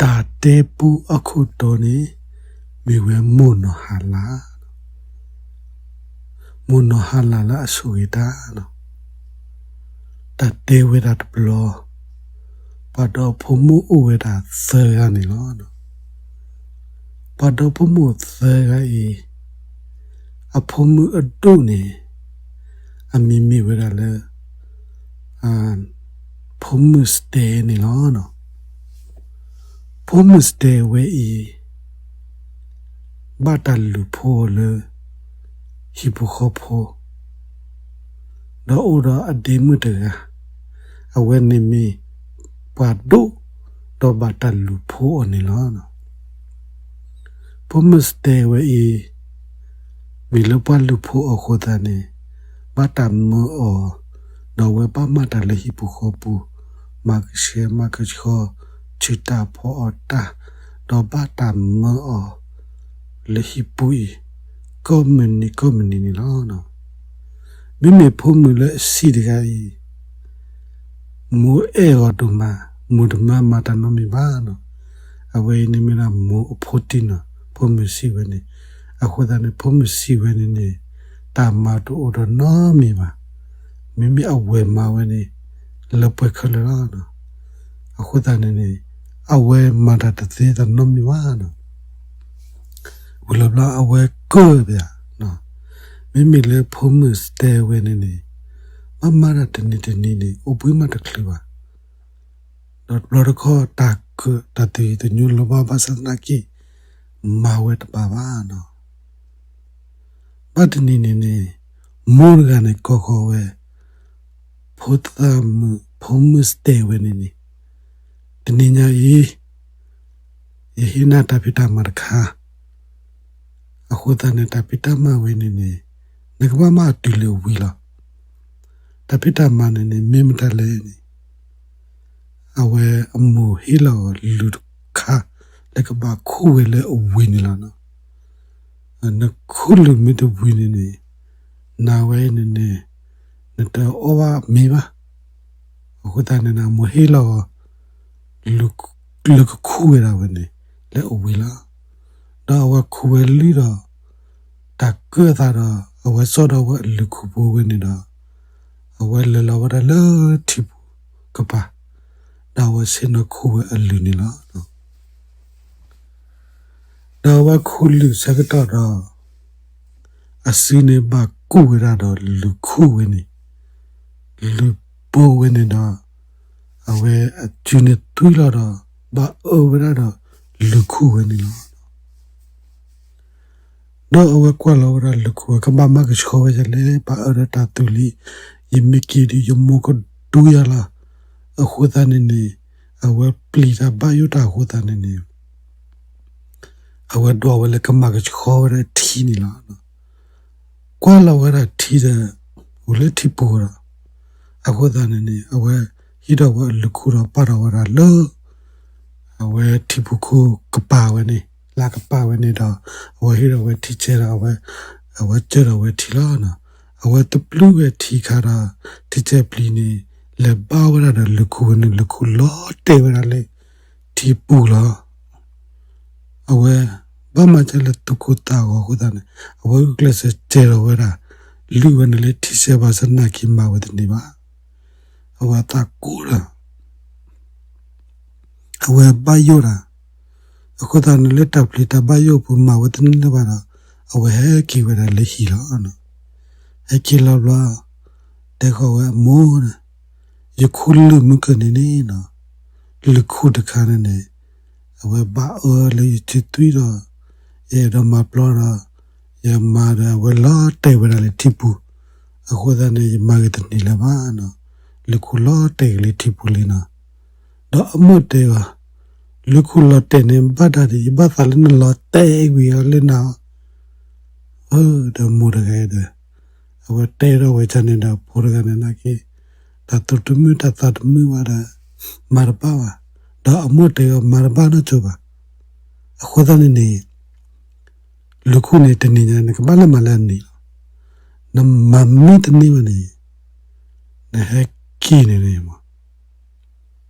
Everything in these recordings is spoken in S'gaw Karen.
တၢ်တဲပူအခိၣ်တီန့ၣ် မ့ၢ်ဝဲမိၢ်နီၢ်ဟါလာ်, မိၢ်နီၢ်ဟါလာ်လၢအဆိၣ်ဂ့ၤတၢ်လီၤ. တၢ်တဲဝဲဒၣ်တဘျီ, ပှၤဒီဖိမိၢ်အိၣ်ဝဲဒၣ်သၢဂၤန့ၣ်လီၤ. ပှၤဒီဖိမိၢ်သၢဂၤအံၤ အဖိမုၣ်အဒိၣ်န့ၣ် အမံၤမ့ၢ်ဝဲဒၣ်လၢ ဖိမုၣ်စတဲန့ၣ်လီၤ. ဖိမုၣ်စတဲဝဲအံၤ ဘၣ်တၢ်လုၢ်ဖိအီၤလၢ ဟံၣ်ဖိဃီဖိ, ဒီးအိၣ်ဒီးအဒ့မုၣ်တဂၤ, အဝဲန့ၣ်မ့ၢ်ပှၤဒိၣ်ဒီးဘၣ်တၢ်လုၢ်ဖိအီၤန့ၣ်လီၤ. ဖိမုၣ်စတဲဝဲအံၤ မ့ၢ်လၢပှၤလုၢ်ဖိအီၤအဃိသတးန့ၣ် ဘၣ်တၢ်မၢအီၤ, ဒီးအဝဲဘၣ်မၤတၢ်လၢဟံၣ်ပူၤဃီပူၤ, မၤကဆှဲမၤကဆှီ, ဆူၣ်တၢ်ဖီအီၣ်တၢ်, ဒီးဘၣ်တၢ်မၢအီၤ လၢဟံၣ်ပူၤအံၤ ကိးမုၢ်နံၤကိးမုၢ်နံၤန့ၣ်လီၤ. မ့မ့ၢ်ဖိမုၣ်လၢအဆံးတဂၤအံၤ မိၢ်အဲၣ်အီၤဒိၣ်မး, မိၢ်တမၤမၤတၢ်နီတမံၤဘၣ်နီၤ. အဝဲအံၤန့ၣ်မ့ၢ်ဒၣ်မိၢ်အဖိတံၢ်နီၤ, ဖိမုၣ်ဆံးဝဲန့ၣ်. အဃိသတးန့ၣ် ဖိမုၣ်ဆံးဝဲန့ၣ်န့ၣ် တၢ်မၤတအိၣ်ဒီးနီတမံၤဘၣ်. မ့မ့ၢ်အဝဲၢ်မၤဝဲန့ၣ် လၢပှဲၤခဲလၢာ်လီၤ. အဃိသတးန့ၣ်န့ၣ် အဝဲမၤတၢ်တသ့တၢ်နီတမံၤဘၣ်နီၤ. ဝံၤလီၤဘျီအဝဲကၢၣ်ပၠး, မ့မ့ၢ်လၢဖိမုၣ်စတဲဝဲန့ၣ်န့ၣ် ဘၣ်မၤတၢ်တနံၤတနံၤန့ၣ် အိၣ်ဘှံးမးတချုးဘၣ်. ဒီးတဘျီတခီၣ်တၢ်ကၢၣ်တၢ်သယုၢ်သညိလီၤဘၣ်ဘၣ်ဆၣ်သနာ်က့ မၤဝဲတဘၣ်ဘၣ်နီၤ. ဘၣ်တနံၤန့ၣ်န့ၣ် မိၢ်တဂၤန့ၣ်ကိးဃီၤဝဲ ဖိသၣ်မုၣ် ဖိမုၣ်စတဲဝဲန့ၣ်န့ၣ်, တနံၤညါအံၤ ယဟ့ၣ်နၤတၢ်ဖံးတၢ်မၤတခါ, အဃိသတးန့ၣ် တၢ်ဖံးတၢ်မၤဝဲန့ၣ်န့ၣ် နကဘၣ်မၤအတုၤလၢအဝံၤလီၤ. တၢ်ဖံးတၢ်မၤန့ၣ်န့ၣ် မ့ၢ်မတၤလဲၣ်န့ၣ် အဝဲအမိၢ်ဟ့ၣ်လီၤအီၤလုၢ်တခါ လၢကဘၣ်ခူၣ်ဝဲလၢအဝံၤန့ၣ်လီၤ. နခူၣ်လုၢ်မ့ၢ်တဝံၤန့ၣ်န့ၣ် နၤဝဲန့ၣ်န့ၣ် နတအီၣ်ဘၣ်မ့ၤဘၣ်. အဃိသတးန့ၣ် အမိၢ်ဟ့ၣ်လီၤအီၤ လုၢ်ကခူၣ်ဝဲဒၣ်ဝဲန့ၣ် လၢအဝံၤလီၤ. ဒီးအဝဲခူၣ်ဝဲလုၢ်ဒီး တၢ်ကၢၣ်အသးဒီး အဝဲစိာ်ဒီးဝဲအလုၢ်ခူၣ်ဖိဝဲန့ၣ်ဒီး အဝဲလဲၤလီၤဝဲဒၣ်လၢထံပူၤကပၤ, ဒီးအဝဲဆ့ၣ်နီၤခူၣ်ဝဲအလုၢ်န့ၣ်လီၤ. ဒီးအဝဲခူၣ်လုၢ်ဆၢကတီၢ်ဒီး အစုန့ၣ်ဘၣ်ကူၣ်ဝဲဒၣ်ဒီးလုၢ်ခူၣ်ဝဲန့ၣ်, လုၢ်ဘိဝဲန့ၣ်ဒီး အဝဲအစုန့ၣ်သွံလီၤဒီး ဘၣ်အၢဝဲဒၣ်ဒီးလုၢ်ခူၣ်ဝဲန့ၣ်လီၤ. ဒီးအဝဲကွၢ်လီၤဝဲဒၣ်လုၢ်ခူၣ်ဝဲ ကဘၣ်မၤကဆှီဝဲဒ်လဲၣ်, ဘၣ်အၢဒီးတၢ်သူၣ်လံ, ယမ့ၢ်က့ၤဒီးယမိၢ်ကဒူယၤလီၤ. အဃိသတးန့ၣ်န့ၣ် အဝဲပျံၤတၢ်ဘၣ်ယိၣ်တၢ်အဃိသတးန့ၣ်န့ၣ် အဝဲဒွးဝဲလၢကမၤကဆှီဝဲဒၣ်ထံန့ၣ်လီၤ. ကွၢ်လီၤဝဲဒၣ်ထံဒီး အိၣ်လၢထံပူၤဒီး အဃိသတးန့ၣ်န့ၣ် အဝဲဟံးထီၣ်ဝဲအလုၢ်ခူၣ်ဒီးပာ်ထီၣ်ဝဲဒၣ်လၢ အဝဲထံပူၤခိၣ်ကပၤဝဲန့ၣ်, လၢကပၤဝဲန့ၣ်ဒီး အဝဲဟံးထီၣ်ဝဲထံဆဲးဒီး အဝဲစၢထီၣ်ဝဲထံလီၤ. အဝဲတပျုၢ်ဝဲထံခါဒီး ထံဆဲးပျံၤန့ၣ် လဲၤဘၣ်ဝဲဒၣ်ဒီးလုၢ်ခူၣ်ဝဲန့ၣ် လုၢ်ခူၣ်လီၤတဲာ်ဝဲဒၣ်လၢထံပူၤလီၤ. အဝဲဘၣ်မၤစၢၤလၢသူၣ်ကိၢ်သးဂီၤအဃိသတးန့ၣ် အဝဲဂုာ်ကျဲးစၢးစဲးထီၣ်ဝဲဒၣ် လုၢ်ဝဲန့ၣ်လၢထံဆဲးဘၣ်ဆၣ်သနာ်က့မၤဝဲတန့ၢ်ဘၣ်. အဝဲသးကိၢ်ဒီး အဝဲဘၣ်ယိၣ်တၢ် အဃိသတးန့ၣ်လၢတၢ်ပျံၤတၢ်ဘၣ်ယိၣ်အပူၤမၤဝဲတန့ၢ်လၢၤဘၣ်ဒီး အဝဲဟဲက့ၤဝဲဒၣ်လၢဟံၣ်လီၤ. ဟဲက့ၤလီၤဘျီ တဲဃီဝဲအမိၢ်န့ၣ် ယခူၣ်လုၢ်မုၢ်ကၢၢ်န့ၣ်န့ၣ် လုၢ်ခူၣ်တခါန့ၣ်န့ၣ် အဝဲဘၣ်အၢလၢယစုသွံဒီး ယအဲၣ်ဒိးမၤပျီဒီး ယမၤဒီးအဝဲလီၤတဲာ်ဝဲဒၣ်လၢထံပူၤ, အဃိသတးန့ၣ် ယမၤဂ့ၤတန့ၢ်လၢၤဘၣ်နီၤ, လုၢ်ခူၣ်လီၤတဲာ်က့ၤလၢထံပူၤလံနီၤ. ဒီးအမိၢ်တဲအီၤ, လုၢ်ခူၣ်လီၤတဲာ်န့ၣ်ဘၣ်တၢ်ဒ်အံၤ ယဘၣ်သးလၢနလီၤတဲာ်ကွံာ်အီၤလၢနၤ, ဒီးမိၢ်တဂၤဒီး အဝဲတဲထီၣ်ဝဲဒ်န့ၣ်ဒီး ဖိတဂၤန့ၣ်နာ်က့ တၢ်သူၣ်တမုာ်တၢ်သးတမုာ်ဘၣ်ဒီး မၤတဘၣ်ဘၣ်, ဒီးအမိၢ်တဲအီၤမၤတဘၣ်နီတစိၤဘၣ်. အဃိသတးန့ၣ်န့ၣ် လုၢ်ခူၣ်န့ၣ်တနံၤညါ နကဘၣ်လဲၤမၤလၢအနံၤလီၤ. နမၤမ့ၢ်တန့ၢ်ဘၣ်န့ၣ် နဟဲက့ၤန့ၣ်န့ၣ်မး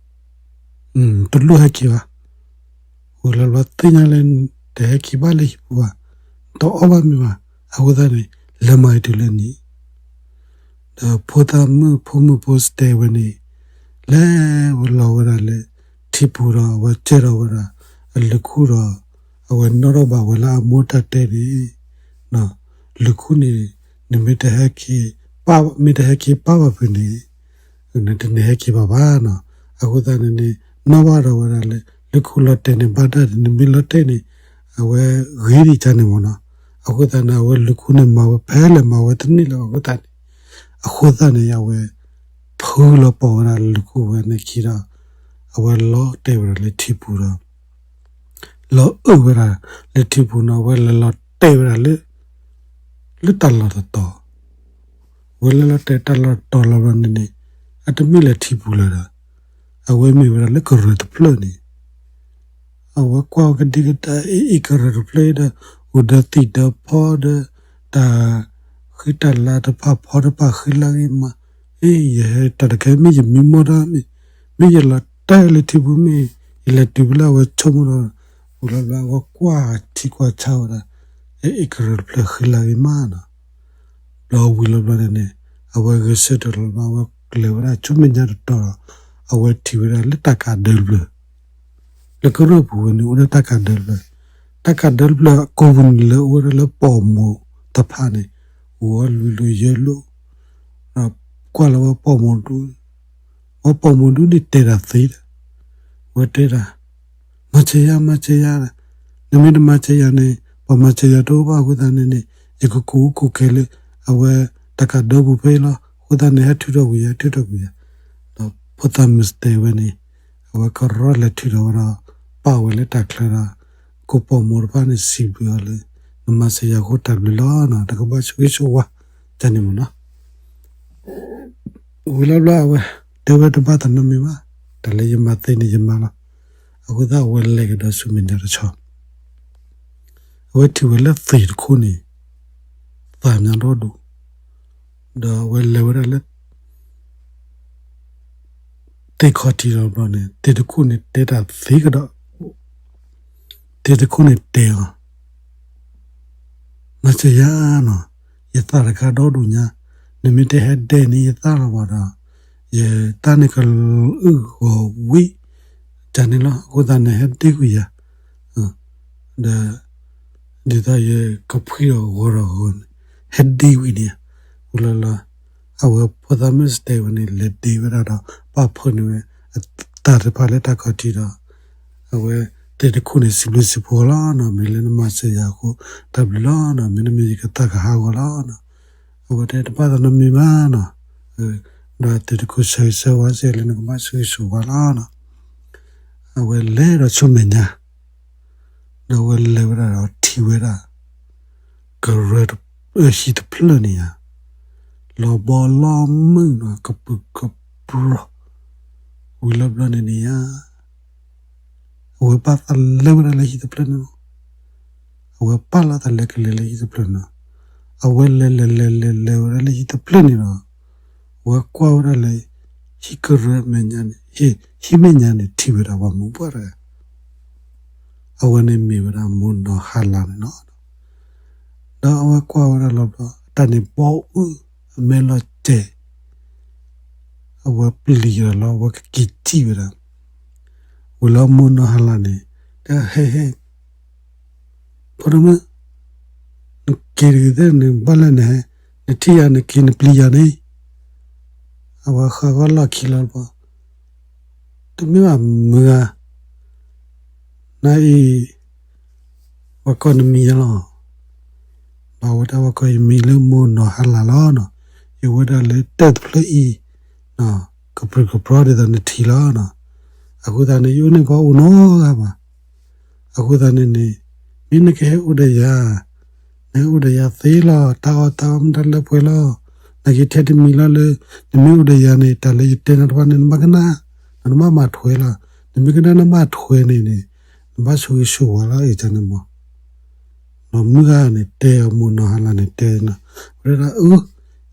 တလိၣ်ဟဲက့ၤဘၣ်. ဝံၤလီၤဘျီသ့ၣ်ညါလၢ တဟဲက့ၤဘၣ်လၢဟံၣ်ပူၤဘၣ်, တအီၣ်ဘၣ်မ့ၤဘၣ်, အဃိသတးန့ၣ် လဲၤမၤက့ၤတုၤလၢနံၤ ဒီးဖိသၣ်မုၣ်ဖိမုၣ်ဖိစတဲဝဲန့ၣ် လဲၤဝဲလီၤဝဲဒၣ်လၢ ထံပူၤဒီး အဝဲကဲထီၣ်ဝဲဒၣ် အလုၢ်ခူၣ်ဒီး အဝဲနီၣ်ထီၣ်ဘၣ်ဝဲလၢအမိၢ်တၢ်တဲန့ၣ် လုၢ်ခူၣ်န့ၣ် နမ့ၢ်တဟဲက့ၤ မ့ၢ်တဟဲက့ၤပာ်ဘၣ်ဖုးန့ၣ် နတန့ၢ်ဟဲက့ၤဘၣ်ဘၣ်နီၤ. အဃိသတးန့ၣ်န့ၣ် နီၣ်ဘၣ်ဒီးဝဲဒၣ်လၢ လုၢ်ခူၣ်လီၤတဲာ်န့ၣ် ဘၣ်တၢ်န့ၣ် နမ့ၢ်လီၤတဲာ်န့ၣ် အဝဲဂ့ၤဒံးကန့ၣ်မ့ၢ်နီၤ. အဃိသတးန့ၣ် အဝဲလုၢ်ခူၣ်န့ၣ် မၤဝဲဖဲလဲၣ်မၤဝဲတန့ၢ်လၢၤဘၣ်အဃိသတးန့ၣ် အဃိသတးန့ၣ် အဝဲ ဖုလီၤပိာ်ဝဲဒၣ်လုၢ်ခူၣ်ဝဲန့ၣ်ခံဒီး အဝဲလီၤတဲာ်ဝဲဒၣ်လၢထံပူၤဒီး လီၤအုၣ်ဝဲဒၣ်လၢထံပူၤနီၤ အဝဲလဲၤလီၤတဲာ်ဝဲဒၣ်လၢ လၢတၢ်လီၢ်တတီၤ, အဝဲလဲၤလီၤတဲာ်တၢ်လီၢ်တတီၤလီၤဘျီန့ၣ်န့ၣ် အတမ့ၢ်လၢထံပူၤလၢၤဒီး အဝဲမ့ၢ်ဝဲဒၣ်လၢကရၢၢ်တဖျၢၣ်န့ၣ် အဝဲကွၢ်ဝဲကဒံကဒါ အ့ၣ် အ့ၣ် ကရၢၢ်တဖျၢၣ်ဒီး အိၣ်ဒီးသံၣ်ဒီးဖီဒီး တၢ်ဃံတၢ်လၤတဖၣ်ဖီတဖၣ်ဃံလၤဂ့ၤမး, အ့ၣ် ယဟဲတၢ်တခါမ့ၢ်ယမံမီၢ်တၢ်မ့ၢ်, မ့ၢ်ယလီၤတဲာ်လၢထံပူၤမ့ၢ် ယလဲၤတုၤဖဲလၢအဝဲဆိကမိၣ်ဒီး ဝံၤလီၤဘျီအဝဲကွၢ်ထံကွၢ်ဆးဝဲဒၣ် အ့ၣ် အ့ၣ် ကရၢၢ်တဖျၢၣ်ဃံလၤဂ့ၤမးနီၤ. ဘျီဝံၤလီၤဘျီန့ၣ်န့ၣ် အဝဲဂဲၤဆၢထၢၣ်လီၤဘျီ အဝဲလဲၤဝဲဒၣ်ဆူမဲာ်ညါတတီၤဒီး အဝဲထံၣ်ဝဲဒၣ်လၢတၢ်ကးဒၢတဖျၢၣ် လၢကရၢၢ်ပူၤဝဲန့ၣ် အိၣ်ဒီးတၢ်ကးဒၢတဖျၢၣ်, တၢ်ကးဒၢတဖျၢၣ်အကိာ်ပူၤန့ၣ်လၢအိၣ်ဝဲဒၣ်လၢပိာ်မိၢ်တဖၣ်န့ၣ် ဂီၤလွံၢ်လိာ်ယဲၢ်လိာ်, ဒီးကွၢ်လၢဝဲပိာ်မိၢ်ဒူ ဝဲပိာ်မိၢ်ဒူန့ၣ်တဲတၢ်သ့ဒီး ဝဲတဲဒၣ် မၤစၢၤယၤ မၤစၢၤယၤ, နမ့ၢ်တမၤစၢၤယၤန့ၣ် ပှၤမၤစၢၤယၤတအိၣ်ဘၣ်အဃိသတးန့ၣ်န့ၣ် ယကကူးကူးကဲလၢ အဝဲတၢ်ကးဒၢပူၤဖဲအံၤလီၤ. အဃိသတးန့ၣ် ဟဲထုးထီၣ်ကွံာ်ယၤ ထုးထီၣ်ကွံာ်ယၤ, ဒီးဖိသၣ်မုၣ်စတဲဝဲန့ၣ် အဝဲကရီလဲၤထုးထီၣ်ဝဲဒီး ပာ်ဝဲလၢတၢ်ချၢဒီး ကိးပိာ်မိၢ်တဖၣ်န့ၣ် စံးဘျုးအီၤလၢ နမၤစၢၤယၤအဃိတၢ်ဘျုးလီၤနီၤ, တကဘၣ်ဆိၣ်ဂ့ၤဆိၣ်ဝါ တၢ်န့ၣ်မ့ၢ်နီၤ. ဝံၤလီၤဘျီအဝဲ တဲဝဲတဘၣ်သးနီတမံၤဘၣ်, တၢ်လၢယမၤသ့န့ၣ်ယမၤလီၤ. အဃိသတးအဝဲလဲၤကဒီးဆူမဲာ်ညါတဆီ အဝဲထံၣ်ဝဲလၢသ့ၣ်တခိၣ်န့ၣ် သၣ်ညါဒီဒူၣ်, ဒီးအဝဲလဲၤဝဲဒၣ်လၢ သ့ၣ်ခီၣ်ထံးလီၤဘျီန့ၣ် သ့ၣ်တခိၣ်န့ၣ်တဲတၢ်သ့ကဒီး, သ့ၣ်တခိၣ်န့ၣ်တဲအီၤ မၤစၢၤယၤနီၤ, ယသၣ်တခါဒီဒူၣ်ညါ, နမ့ၢ်တဟဲဒဲန့ၣ်ယသၣ်လီၤဘၣ်ဒီး ယသၣ်န့ၣ်ကအုၣ်ဂီၤဝံၣ် တၢ်န့ၣ်လီၤ. အဃိသတးန့ၣ် ဟဲဒ့ကွံာ်ယၤ, ဒီး ဒ်သိးယကဖှံအီၤဂီၤဒီးဂီၤန့ၣ် ဟဲဒ့ဝံၣ်န့ၣ်, ဝံၤလီၤလီၤ အဝဲဖိသၣ်မုၣ်စတဲဝဲန့ၣ် လဲၤဒ့ဝဲဒၣ်ဒီး ပာ်ဖှိၣ်န့ၢ်ဝဲ အသၣ်တဖၣ်လၢတၢ်ခီၣ်ထံးဒီး အဝဲသ့ၣ်တခိၣ်န့ၣ် စံးဘျုးစံးဖှိၣ်လီၤနီၤ, မ့ၢ်လၢနမၤစၢၤယၤအဃိ တၢ်ဘျုးလီၤနီၤ, မ့တမ့ၢ်ယကသၣ်ကဟးဂီၤလီၤနီၤ. အဝဲတဲတဘၣ်သးနီတမံၤဘၣ်နီၤ, ဒီးသ့ၣ်တခိၣ်ဆၢဂ့ၤဆၢဝါစ့ၢ်လၢနကဘၣ်ဆိၣ်ဂ့ၤဆိၣ်ဝါလီၤနီၤ. အဝဲလဲၤဒီးဆူမဲာ်ညါ ဒီးအဝဲလဲၤဝဲဒၣ်ဒီးထံၣ်ဝဲဒၣ် ကရၢ ဟံၣ်တဖျၢၣ်န့ၣ်ဧါ, လီၤဘီလီၤမုၢ်ဒီးကပုာ်ကပြီၤ, ဝံၤလီၤဘျီန့ၣ်န့ၣ်ဧါ, အဝဲဘၣ်သးလဲၤဝဲဒၣ်လၢဟံၣ်တဖျၢၣ်န့ၣ်လီၤ. အဝဲပာ်လီၤသးလဲၤကလဲၤလၢဟံၣ်တဖျၢၣ်န့ၣ်လီၤ. အဝဲလဲၤလဲၤလဲၤလဲၤလဲၤဝဲဒၣ်လၢဟံၣ်တဖျၢၣ်န့ၣ်ဒီး အဝဲကွၢ်ဝဲဒၣ်လၢ ဟံၣ်ကရၢမဲာ်ညါန့ၣ် ဟံၣ်မဲာ်ညါန့ၣ် ထံၣ်ဝဲဒၣ်ပှၤမုၣ်ပှၢ်တဂၤ အဝဲန့ၣ်မ့ၢ်ဝဲဒၣ်မိၢ်နီၢ်ဟါလာ်န့ၣ်လီၤ. ဒီးအဝဲကွၢ်ဝဲဒၣ်လီၤဘျီ တၢ်န့ၣ်ဘီအုၣ် အမဲာ်လီၤစဲး အဝဲပျံၤဒီးလီၤ အဝဲကက့ၤထံၣ်ဝဲဒၣ် ဝံၤလီၤမိၢ်နီၢ်ဟါလာ်န့ၣ် တဲ ဟဲဟဲ ဖိဒိၣ်မုၣ် နက့ၤတဂ့ၤသ့ၣ်န့ၣ် ဘၣ်လဲၣ်နဟဲ နထံၣ်ယၤနက့ၤနပျံၤယၤန့ၣ် အဝဲဃးဂီၤလီၢ်ခံလီၤဘီ တမ့ၢ်ဘၣ်မုၢ်ဂၤ နအံၤ ပှၤကိးနမံၤယၤလီၤ. ဘၣ်ဝဲဒၣ်ဝဲကိးယမံၤလၢမိၢ်နီၢ်ဟါလာ်လီၤ. ယဝဲဒၣ်လၢတၢၢ်တဖျၢၣ်အံၤ ကပြုၢ်ကပြီၤဒ်သိးနထံၣ်လီၤ. အဃိသတးန့ၣ် ယအိၣ်န့ၣ်ပှၤအိၣ်နီတဂၤဘၣ်. အဃိသတးန့ၣ်န့ၣ် မ့ၢ်နကဟဲအိၣ်ဒီးယၤ နဟဲအိၣ်ဒီးယၤသ့လီၤ. တၢ်အီၣ်တၢ်အီမ့ၢ်တၢ်လၢပှဲၤလီၤ. နာ်က့ထဲတမံၤလီၤလၢ နမ့ၢ်အိၣ်ဒီးယၤန့ၣ် တၢ်လၢယတဲနၤတဖၣ်န့ၣ် နဘၣ်ကနၣ်, နတဘၣ်မၤထွဲလီၤ. နမ့ၢ်ကနၣ်နဘၣ်ထွဲန့ၣ်န့ၣ် နဘၣ်ဆိၣ်ဂ့ၤဆိၣ်ဝါလီၤ အံၤတၢ်န့ၣ်မး. နီၢ်မုၢ်ဂၤန့ၣ် တဲအမိၢ်နီၢ်ဟါလာ်န့ၣ် တဲနီၤ, ဝဲဒၣ်အၢ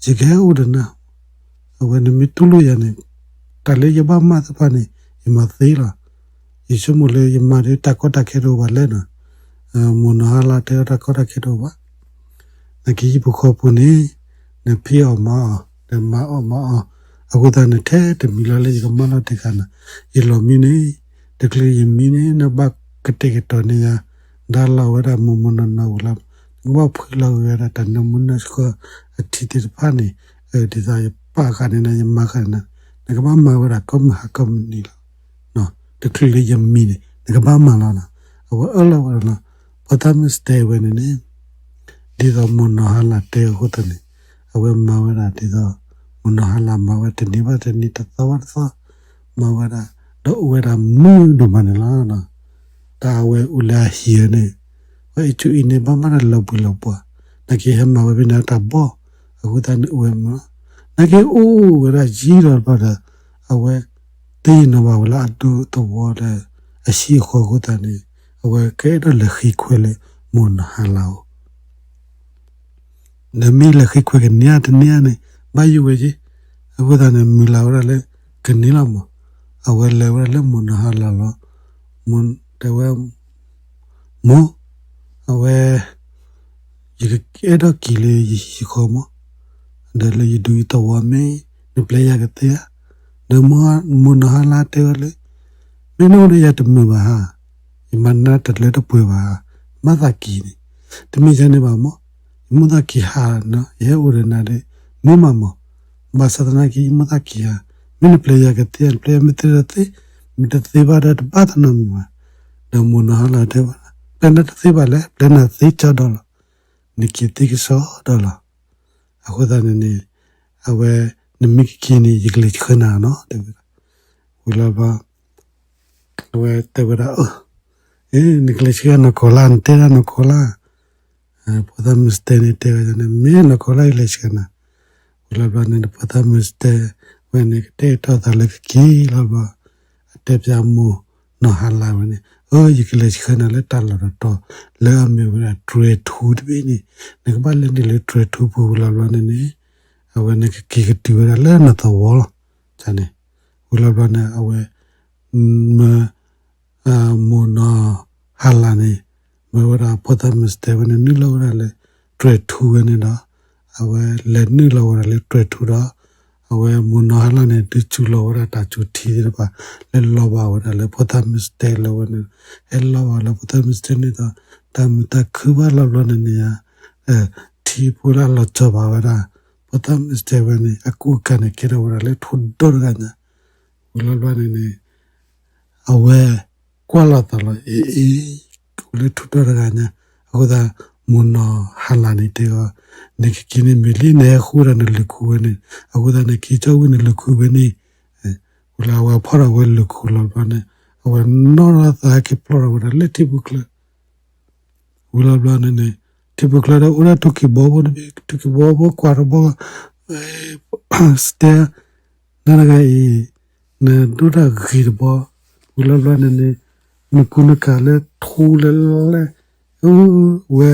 ယကဟဲအိၣ်ဒီးနၤ အဝဲနမ့ၢ်တူၢ်လိာ်ယၤန့ၣ် တၢ်လၢယဘၣ်မၤသ့ၣ်တဖၣ်န့ၣ် ယမၤသ့လီၤ. ယဆိကမိၣ်လၢယမၤဒီးတၢ်ကီတၢ်ခဲတအိၣ်ဘၣ်လဲၣ်နီၤ. မိၢ်နီၢ်ဟါလာ်တဲအီၤတၢ်ကီတၢ်ခဲတအိၣ်ဘၣ်. နာ်က့ဟံၣ်ဖိဃီဖိန့ၣ် နဖံးအီၣ်မၤအီၣ် ဒီးမၤအီၣ်မၤအီၣ် အဃိသတးန့ၣ် ထဲတမံၤလီၤလၢယကမၢလီၤတ့ၢ်ဃာ်နၤ, ယလီၢ်မံန့ၣ် တချုးယမံန့ၣ် နဘၣ်ကတဲာ်ကတီၤန့ၢ်ယၤ ဒါလီၤဝဲဒၣ်မိၢ်မိၢ်နီၢ်နီၢ်ဝံၤလီၤ. နကဘၣ်ဖှံလီၤဝဲဒၣ်တၢ်နၢမူနၢဆှီအထံသ့ၣ်တဖၣ်န့ၣ်, ဒ်သိးယပာ်ဃာ်န့ၢ်နၤ ယမၤဃာ်န့ၢ်နၤ, နကဘၣ်မၤဝဲဒၣ်ကိးမုၢ်ဟါကိးမုၢ်နံၤလီၤ. တချုးလၢယမံန့ၣ် နကဘၣ်မၤလီၤနီၤ. အဝဲအၢၣ်လီၤဝဲဒၣ်လီၤ. ဖိသၣ်မုၣ်စတဲဝဲန့ၣ်န့ၣ် ဒ်သိးမိၢ်နီၢ်ဟါလာ်တဲအဃိသတးန့ၣ် အဝဲမၤဝဲဒၣ်ဒ်သိး မိၢ်နီၢ်ဟါလာ်မၤဝဲတနံၤဘၣ်တနံၤ တသီဘၣ်တသီ မၤဝဲဒၣ် ဒီးအိၣ်ဝဲဒၣ်မုာ်ဒိၣ်မးန့ၣ်လီၤ. တၢ်အဝဲအိၣ်လၢအဟံၣ်န့ၣ် ဝဲအ့ၣ်ကူအံၤန့ၣ်ဘၣ်မးတၢ်လီၤဘှံးလီၤပှၤ နာ်က့ဟဲမၤဝဲဖဲန့ၣ်တၢ်ဘီ အဃိသတးန့ၣ်အိၣ်ဝဲမး နာ်က့အိၣ်ဝဲဒၣ်ယံာ်ဒီးဘျီဒီး အဝဲ သ့ၣ်နီၣ်ဘၣ်ဝဲလၢအဒူသဝီဒီး အဟံၣ်အဃီအဃိသတးန့ၣ် အဝဲကအဲၣ်ဒိးလဲၤဃ့ခွဲးလၢမိၢ်နီၢ်ဟါလာ်အအိၣ် ဒီးမ့ၢ်လဲၤဃ့ခွဲးကန့ၢ်ဧါတန့ၢ်ဧါန့ၣ် ဘၣ်ယိၣ်ဝဲက့ၤ, အဃိသတးန့ၣ် မုၢ်လၢ်ဝဲဒၣ်လၢ ကန့ၢ်လီၤမး, အဝဲလဲၤဝဲဒၣ်လၢမိၢ်နီၢ်ဟါလာ်လီၤ, တဲဝဲ မိၢ်, အဝဲ ယကအဲၣ်ဒိးက့ၤလၢယဟံၣ်ယဃီမး, ဒီးလၢယဒူယသဝီမ့ၢ် နပျဲယၤကသ့ဧါ, ဒီးမိၢ်နီၢ်ဟါလာ်တဲဝဲလၢ မ့ၢ်နအိၣ်ဒီးယၤတမုာ်ဘၣ်ဧါ, ယမၤနၤတလၢတပှဲၤဘၣ်ဧါ, မၤသးက့ၤန့ၣ်, တမ့ၢ်ဒ်န့ၣ်ဘၣ်မး, ယမိၢ်သးက့ၤဟါနီၤ ယဟဲအိၣ်ဒီးနၤဒီး မုာ်မးမး, ဘၣ်ဆၣ်သနာ်က့ ယမိၢ်သးက့ၤဟါ, မ့ၢ်နပျဲယၤကသ့ဧါ, နပျဲယၤမ့ၢ်သ့ဒီးသ့, မ့ၢ်တသ့ဘၣ်ဒီးတဘၣ်သးနီတမံၤဘၣ်, ဒီးမိၢ်နီၢ်ဟါလာ်တဲဝဲဒၣ် ပျဲနၤတသ့ဘၣ်လဲၣ်, ပျဲနၤသ့ကၠီဒီးလီၤ, နက့ၤသ့ကစီဒီလီၤ, အဃိသတးန့ၣ်န့ၣ် အဝဲ နမ့ၢ်ကက့ၤန့ၣ် ယကလဲၤဆှၢနၤနီၤ တဲဝဲဒၣ်, ဝံၤလီၤဘျီ အဝဲတဲဝဲဒၣ် အၢ နကလဲၤဆှၢနီၢ်ကီၢ်လါ နတဲဒၣ်နီၢ်ကီၢ်လါ, ဖိသၣ်မုၣ်စတဲန့ၣ်တဲဝဲဒၣ်န့ၣ် မ့ၢ်နီၢ်ကီၢ်လါယလဲၤဆှၢနၤ, ဝံၤလီၤဘျီန့ၣ် ဖိသၣ်မုၣ်စတဲဝဲန့ၣ် ကတဲာ်ကတီၤသးလၢကက့ၤလီၤဘျီ, အတဲပၠးမိၢ်နီၢ်ဟါလာ်ဝဲန့ၣ် အၢ ယကလဲၤဆှၢနၤလၢတၢ်လီၢ်တတီၤ လၢအမ့ၢ်ဝဲဒၣ်တြဲၤထူတဘ့ၣ်န့ၣ်, နကဘၣ်လဲၤနုာ်လၢတြဲၤထူပူၤဝံၤလီၤဘျီန့ၣ်န့ၣ်, အဝဲန့ၣ်ကက့ၤကတုၤဝဲဒၣ်လၢနသဝီလီၤ, န့ၣ်, ဝံၤလီၤဘျီန့ၣ် အဝဲ မၢ မိၢ်နီၢ်ဟါလာ်န့ၣ် မၢဝဲဒၣ်ဖိသၣ်မုၣ်စတဲဝဲန့ၣ် နုာ်လီၤဝဲဒၣ်လၢတြဲၤထူဝဲန့ၣ်ဒီး အဝဲလဲၤနုာ်လီၤဝဲဒၣ်လၢတြဲၤထူဒီး အဝဲမိၢ်နီၢ်ဟါလာ်န့ၣ် ဒုးစူၤလီၤဝဲဒၣ်တၢ်စူၤထံသ့ၣ်တဖၣ် လၢလီၤဘၣ်ဝဲဒၣ်လၢဖိသၣ်မုၣ်စတဲလၢဝဲန့ၣ်, ဟဲလီၤဘၣ်လၢဖိသၣ်မုၣ်စတဲန့ၣ်ဒီး တၢ်မုာ်တၢ်ခုဘၣ်လီၤဘျီန့ၣ်န့ၣ်ဧါ, ထံဖိလၢအလီၤကၠီၤဘၣ်ဝဲဒၣ် ဖိသၣ်မုၣ်စတဲဝဲန့ၣ် အကူအကၤန့ၣ်ကဲထီၣ်ဝဲဒၣ်လၢထူဒီတဂၤညါ, ဝံၤလီၤဘျီန့ၣ်န့ၣ် အဝဲကွၢ်လီၤသးလီၤ အ့ အ့ အိၣ်လၢထူဒီတဂၤညါ, အဃိသတး မိၢ်နီၢ်ဟါလာ်န့ၣ်တဲအီၤ, နကက့ၤန့ၣ်မ့ၢ်လံ နဟဲဃုဝဲဒၣ်နလုၢ်ခူၣ်ဝဲန့ၣ်, အဃိသတးနက့ၤကၠီဝံၤနလုၢ်ခူၣ်ဝဲန့ၣ်, ဝံၤလီၤအဝဲဖီၣ်ထီၣ်ဝဲလုၢ်ခူၣ်လီၤဘျီန့ၣ် အဝဲနီၣ်လီၤသးဟဲက့ၤပျီၢ်ထီၣ်ဝဲဒၣ်လၢထံပူၤချၢ ဝံၤလီၤဘျီန့ၣ်န့ၣ် ထံပူၤချၢဒီးအိၣ်ဒၣ်ထိၣ်က့ၤဘီဖိတဘ့ၣ် ထိၣ်က့ၤဘီဖိကွၢ်တဘီ စတဲ နတဂၤအံၤ နဒိၣ်တၢ်ဂ့ၤတဘီ ဝံၤလီၤဘျီန့ၣ်န့ၣ် နကူနကၤလၢထူလဲၣ်လဲၣ် ဝဲ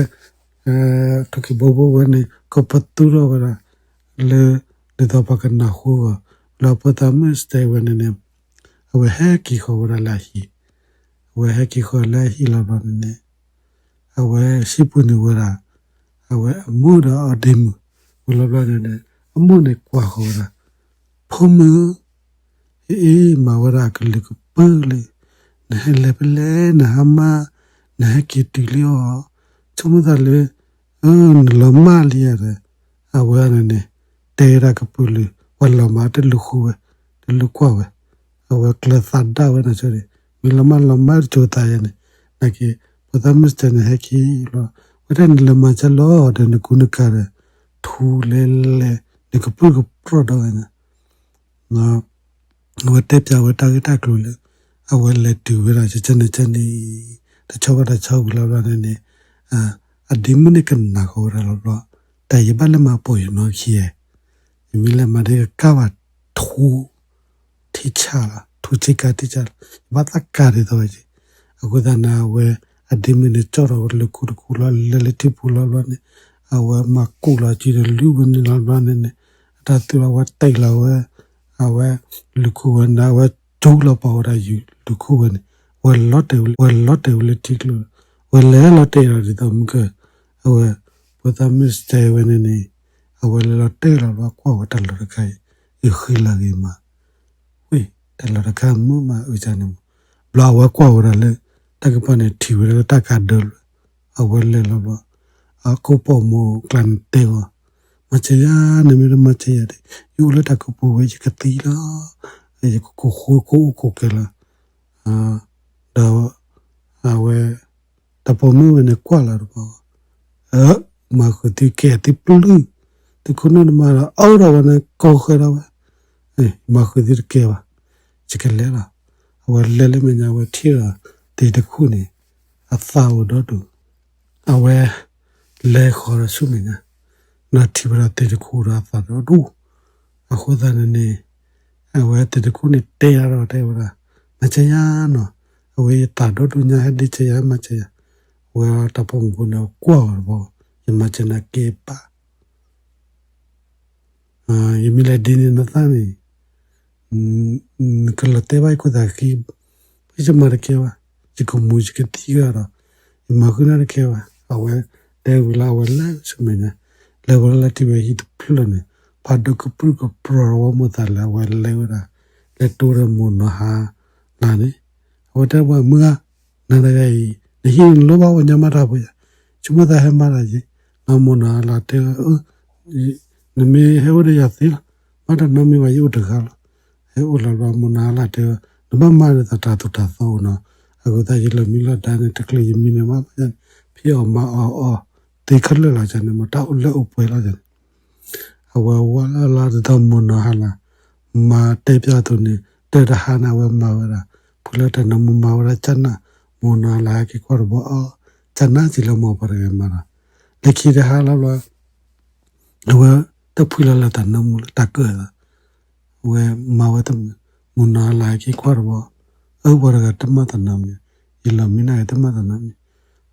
ထိၣ်က့ၤဘီဖိဝဲန့ၣ် ကပသူထီၣ်ဝဲဒၣ် လၢ ဒ်သိးပှၤကနၢ်ဟူအဂီၢ် လၢဖိသၣ်မုၣ်စတဲဝဲန့ၣ်န့ၣ် အဝဲဟဲက့ၤဃီၤဝဲဒၣ်လၢအဟံၣ် အဝဲဟဲက့ၤဃီၤလၢအဟံၣ်လီၤဘျီန့ၣ်န့ၣ် အဝဲဟံၣ်ပူၤန့ၣ်ဝဲဒၣ် အဝဲအမိၢ်ဒီးအဒ့မုၣ် ဝံၤလီၤဘျီန့ၣ်န့ၣ် အမိၢ်န့ၣ်ကွၢ်ဃီၤဝဲဒၣ် ဖိမုၣ် အ့ မၤဝဲဒၣ်ကလုာ်ကပၢၢ်လံ, နဟဲလဲၤဖဲလဲၣ် နဟါမၢ် နဟဲက့ၤတုၤလံအီၤ, ဆိကမိၣ်သးလၢ နလီၤမၢ်လံဧါဒီး အဝဲန့ၣ်န့ၣ် တဲဒၣ်ကပုာ်လုး ပှၤလီၤမၢ်တလူၤဃုဝဲ တလူၤကွၢ်ဝဲ, အဝဲကျၢၤသးဒၣ်ဝဲန့ၣ်ဆိန့ၣ် မ့ၢ်လီၤမၢ်လီၤမၢ်တစိၤသးယဲန့ၣ် နာ်က့ ဖိသၣ်မုၣ်စတဲန့ၣ်ဟဲက့ၤလီၤ ဝဲဒၣ်နလီၤမၢ်ကၢလီၤဒီးနကူနကၤဒီး ထူလဲၣ်လဲၣ် နကပြုၢ်ကပြီၢ်ဒီးဝဲန့ၣ် အဝဲတဲပၠးဝဲတၢ်ဂ့ၢ်တၢ်ကျိၤလၢ အဝဲလဲၤတုၤဝဲဒၣ်ကကန့ၣ်ကန့ၣ် တဆီဘၣ်တဆီဝံၤလီၤဘျီန့ၣ်န့ၣ် အဒ့မုၣ်န့ၣ်ကနၣ်ဃီဝဲဒၣ်လီၤဘျီ တၢ်ယဘၣ်လဲၤမၤပိာ်ယနီၢ်ခံဧါ, ယမ့ၢ်လဲၤမၤဒ်ကကါဘၣ်ထူ ထံဆးလီၤ ထူဆ့ကၤထံဆးလီၤ ယဘၣ်သးကၤဒ်သိးဝဲက့ၤ, အဃိသတးန့ၣ် အဝဲ အဒ့မုၣ်န့ၣ် ကၠီၣ်ထီၣ်ဝဲလုၢ်ခူၣ်တခူၣ်လီၤ လဲၤလၢထံပူၤလီၤဘျီန့ၣ် အဝဲမၤကူၣ်လီၤစုဒီးလုၢ်ဝဲန့ၣ်လီၤဘျီန့ၣ်န့ၣ် အတၢ်သူၣ်လီၤဝဲတံၢ်လီၤဝဲ အဝဲ လုၢ်ခူၣ်ဝဲန့ၣ် အဝဲကၠူလီၤပာ်ဝဲဒၣ်ယုၢ်လုၢ်ခူၣ်ဝဲန့ၣ် ဝဲလီၤတဲာ်ဝဲလၢထံကျိ, ဝဲလဲၤလီၤတဲာ်ဒီးဒ်သိးမုၢ်ကၢၢ်, အဝဲ, ဖိသၣ်မုၣ်စတဲဝဲန့ၣ်န့ၣ်, အဝဲလဲၤလီၤတဲာ်လီၤဘျီကွၢ်ဝဲတၢ်လီၢ်တခါအံၤ, အုၣ်ဃံလၤဂ့ၤမး, ဝံၤ, တၢ်လီၢ်တခါမုာ်မးအုၣ်န့ၣ်မး, ဘျီအဝဲကွၢ်ဝဲဒၣ်လၢ, တၢ်ကပၤန့ၣ်ထံၣ်ဝဲဒၣ်လၢတၢ်ကးဒၢလၢ, အဝဲလဲၤလီၤဘျီ, အခိၣ်ပိာ်မုၣ်ကျါန့ၣ်တဲအီၤ, မၤစၢၤယၤ, နမ့ၢ်တမၤစၢၤယၤဒီး, ယအိၣ်လၢတၢ်ကပူၤဝဲယကသံလီၤ, ယကကိၢ်ဃူကိၢ်အိၣ်ကိၢ်ကဲလီၤ, ဒီး, အဝဲ, တၢ်ပိာ်မုၣ်ဝဲန့ၣ်ကွၢ်လီၤတဘျီ, မၤဃုာ်သုကဲသုပျုၢ်, သုခိၣ်နၢ်တမၤဒီး အၢဒီးဝဲန့ၣ်ကိးဃဲဒီးဝဲ, မၤဃုာ်သုတကဲဘၣ်, ယကလဲၤလီၤ, အဝဲလဲၤလၢမဲာ်ညါဝဲထံၣ်ဒီး, သ့ၣ်တခူၣ်န့ၣ်, အသၣ်အိၣ်ဒီဒူၣ်, အဝဲ, လဲၤဃီၤဒီးဆူမဲာ်ညါ, ဒီးထံၣ်ဝဲဒၣ်သ့ၣ်တခူၣ်ဒီးအသၣ်ဒီဒူၣ်, အဃိသတးန့ၣ်န့ၣ်, အဝဲသ့ၣ်တခူၣ်န့ၣ်တဲယၤဒီးတဲဝဲဒၣ်, မၤစၢၤယၤနီၤ, အဝဲယသၣ်ဒီဒူၣ်ညါဟဲဒ့စၢၤယၤမၤစၢၤယၤ, ဝဲတၢ်ပိာ်မုၣ်ဖိန့ၣ်ကွၢ်အီၤတဘျီ, ယမၤစၢၤနၤကဲပၢ် ယမ့ၢ်လဲၤဒ်န့ၣ်နသးန့ၣ်, နကလီၤတဲာ်ဘၣ်ယခိၣ်သးဃံ, ယမၤတကဲဘၣ်, ယကမူယကသံဂၤဒီး, ယမၤဃုာ်နၤတကဲဘၣ်, အဝဲတဲဝံၤလီၤအဝဲလဲၤဆူမဲာ်ညါ, လဲၤဝဲလၢထံၣ်ဝဲဟံၣ်တဖျၢၣ်န့ၣ်, ဖးဒိၣ်ကပြုၢ်ကပြီၤဝဲမိၢ်သးလဲၤအဝဲလဲၤဝဲဒၣ်, လဲၤတိၢ်ဒီးမိၢ်နီၢ်ဟါလၢ်န့ၣ်, အဝဲတဲပှၤမုၢ်ဂၤ, နၤတဂၤအံၤ, နဟံၣ်နလိၣ်ဘၣ်ဝဲညါမၤတၢ်ဖိယၤ, ဆိကမိၣ်သးဟဲမၤတၢ်ယ့, လၢမိၢ်နီၢ်ဟါလၢ်တဲ, နမ့ၢ်ဟဲအိၣ်ဒီးယၤသ့လီၤ, မၤတၢ်နီတမံၤဘၣ်ယအိၣ်တဂၤလီၤ, ဟဲအိၣ်လီၤဘျီမိၢ်နီၢ်ဟါလၢ်တဲ, နဘၣ်မၤဒီးသးတၢ်သိၣ်တၢ်သီအိၣ်နီၤ, အဃိသတးယလီၤမံလီၤဒါန့ၣ် တချုးယမံန့ၣ်မး, ဖံးအီၣ်မၤအီၣ်အီၣ်သ့ခဲလၢာ်လီၤန့ၣ် မ့ၢ်တၢ်အိၣ်လၢအိၣ်ပှဲၤလီၤန့ၣ် အဝဲဝဲလၢလီၤဒ်သိးမိၢ်နီၢ်ဟါလၢ်, မၤတဲပျီအသိးန့ၣ် တၢ်တဟါန့ၣ် အဝဲမၤဝဲဒၣ်, ဖုလၢတၢ်နၢမူမၤဝဲဒၣ်ကၢ်နၢ်, မိၢ်နီၢ်ဟါလၢ်ဟဲက့ၤကွၢ်တဘျီအီၤ, ကၢ်နၢ်စံးလၢမိၢ်ပှၤတဂၤမၤဒီး, လၢခံတဟါလီၤဘျီ, အဝဲတဖှံလီၤလၢတၢ်နၢမူလၢတၢ်ကၢၣ်သး, အဝဲမၤဝဲတမုာ်, မိၢ်နီၢ်ဟါလၢ်ဟဲက့ၤကွၢ်တဘျီ, အၢ ပှၤတဂၤတမၤတၢ်နီတမံၤ, ယလီၤမံနၤဂ့ၤတမၤတၢ်နီတ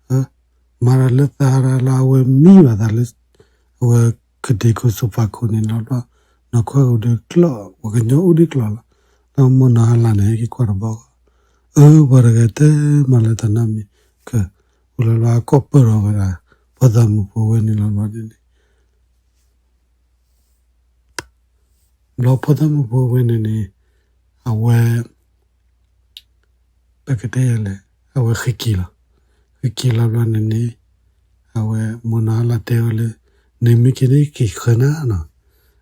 မံၤ, မၤဒီးလၢသးဟါလၢအဝဲမံဘၣ်သးလၢ, အဝဲကဒ့ခိၣ်စိဖးခိၣ်န့ၣ်လီၤဘျီ, နီၢ်ခွဲအိၣ်ဒီးကျီၢ် ပှၤကညီအိၣ်ဒီးကျီၢ်လီၤ, လၢမိၢ်နီၢ်ဟါလၢ်န့ၣ် ဟဲက့ၤကွၢ်တဘျီ, အၢ ပှၤတဂၤတမၤလၢတၢ်နီတမံၤ, က, အိၣ်လီၤဘျီအကိးပၢၢ်ထီၣ်ဝဲဒၣ်, ဖိသၣ်မုၣ်ဖိဝဲန့ၣ်လီၤဘျီန့ၣ်န့ၣ် ဘျီဖိသၣ်မုၣ်ဖိဝဲန့ၣ်န့ၣ်, အဝဲ, ပကတဲယၤလဲၣ်, အဝဲဃ့က့ၤလီၤ, ဃ့က့ၤလီၤဘျီန့ၣ်န့ၣ်, အဝဲမိၢ်နီၢ်ဟါလၢ်တဲဝဲလၢ, နမ့ၢ်က့ၤန့ၣ်က့ၤဃၢနၤနီၤ,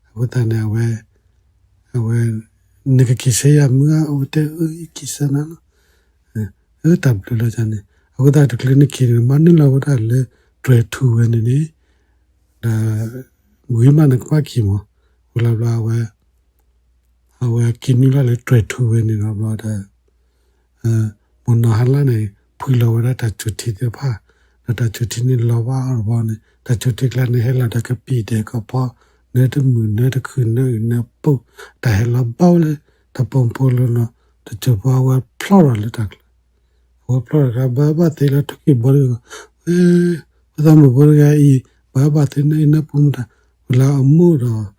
အဃိသတးန့ၣ်အဝဲ, အဝဲ, နကက့ၤဆၢယၤမုၢ်ဧါ, အဝဲတဲအၢ ယက့ၤဆၢနၤလီၤ, အၢ တၢ်ဘျုးလီၤန့ၣ်, အဃိသတးတချုးနက့ၤန့ၣ် မၤနုာ်လီၤဝဲဒၣ်လၢတြဲၤထူဝဲန့ၣ်န့ၣ်, ဒီး, ဝံၤမးနကဘၣ်က့ၤမး, ဝံၤလီၤဘျီအဝဲ, အဝဲက့ၤနုာ်လီၤလၢတြဲၤထူဝဲန့ၣ်လီၤဘျီဒီး, မိၢ်နီၢ်ဟါလၢ်န့ၣ် ဖှံလီၤဝဲဒၣ်တၢ်စူၤထံသ့ၣ်တဖၣ်, ဒီးတၢ်စူၤထံန့ၣ်လီၤဘၣ်အီၤတဘျီန့ၣ် တၢ်စူၤထံကျါန့ၣ်ဟဲလီၤဒီးကပံာ်ဒဲးကီၢ်ဖီ, နၢတမုာ်နၢတခုနၢအုၣ်နၢပူၤ, တၢ်ဟဲလီၤဘၣ်ဝဲလၢ, တၢ်ပိာ်မုၣ်ဖိလၢနီၤ, တစူၤဖိအဝဲဖျီၣ်ဒီးလၢတၢ်ကျါ, အဝဲဖျီၣ်ဒီးတၢ်ဘၣ်ဘၣ်သ့လၢထူၣ်က့ၤဘီတဂ့ၤ, ဝဲ, ဖိသၣ်မုၣ်ဖိတဂၤအံၤ, ဘၣ်ဘၣ်သ့နၢအုၣ်နၢပူၤမတၤ, ဝံၤလၢအမိၢ်ဒီး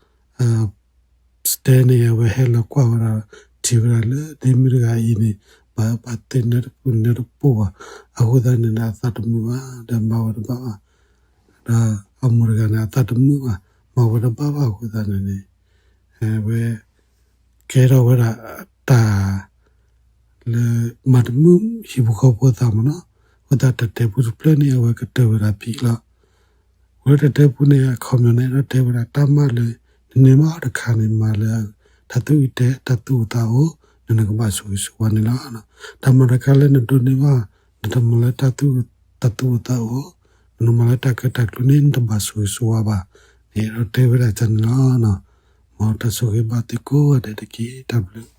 စတဲန့ၣ် အဝဲဟဲလီၤကွၢ်ဝဲဒၣ်, ထံၣ်ဝဲဒၣ်လၢဒ့မုၣ်တဂၤအံၤန့ၣ်, ဘၣ်ဘၣ်သ့နၢတပူၤနၢတပူၤဘၣ်, အဃိသတးန့ၣ်န့ၣ် အသးတမုာ်ဘၣ်, ဒီးမၤဝဲတဘၣ်ဘၣ်, ဒီးအမိၢ်တဂၤန့ၣ် အသးတမုာ်ဘၣ်, မၤဝဲတဘၣ်ဘၣ်အဃိသတးန့ၣ်န့ၣ်, ဝဲ, ကဲထီၣ်ဝဲဒၣ်တၢ် လၢမၤတမုာ်ဟံၣ်ဖိဃီဖိအသးမ့ၢ်နီၤ, အဃိသတးတၢ်တဲပူတဖျၢၣ်န့ၣ် အဝဲကတၢၢ်ဝဲဒၣ်ဖံးလီၤ. ဝဲတၢ်တဲပူန့ၣ် အခီပညီန့ၣ် အဲၣ်ဒိးတဲဝဲဒၣ်တၢ်မၤလၢ နန့ၢ်ဘၣ်တခါန့ၣ် မၤလၢတၢ်သူၣ်အုးသးအုး, တၢ်သူၣ်အိၣ်သးအိၣ်, နကဘၣ်ဆိၣ်ဂ့ၤဆိၣ်ဝါန့ၣ်လီၤ. တၢ်မၤတခါလၢနဒိးန့ၢ်ဘၣ်, နတမၤလၢတၢ်သူၣ်အိၣ်သးအိၣ်, နမၤလၢတၢ်ကၢတၢ်ကျူန့ၣ် နတဘၣ်ဆိၣ်ဂ့ၤဆိၣ်ဝါဘၣ်န့ၣ် အဲၣ်ဒိးတဲဝဲဒၣ်န့ၣ်လီၤ. မ်တၢ်ဆိၣ်ဂ့ၤဘၣ်သုကိးဂၤဒဲးတက့ၢ်. တၢ်ဘျုး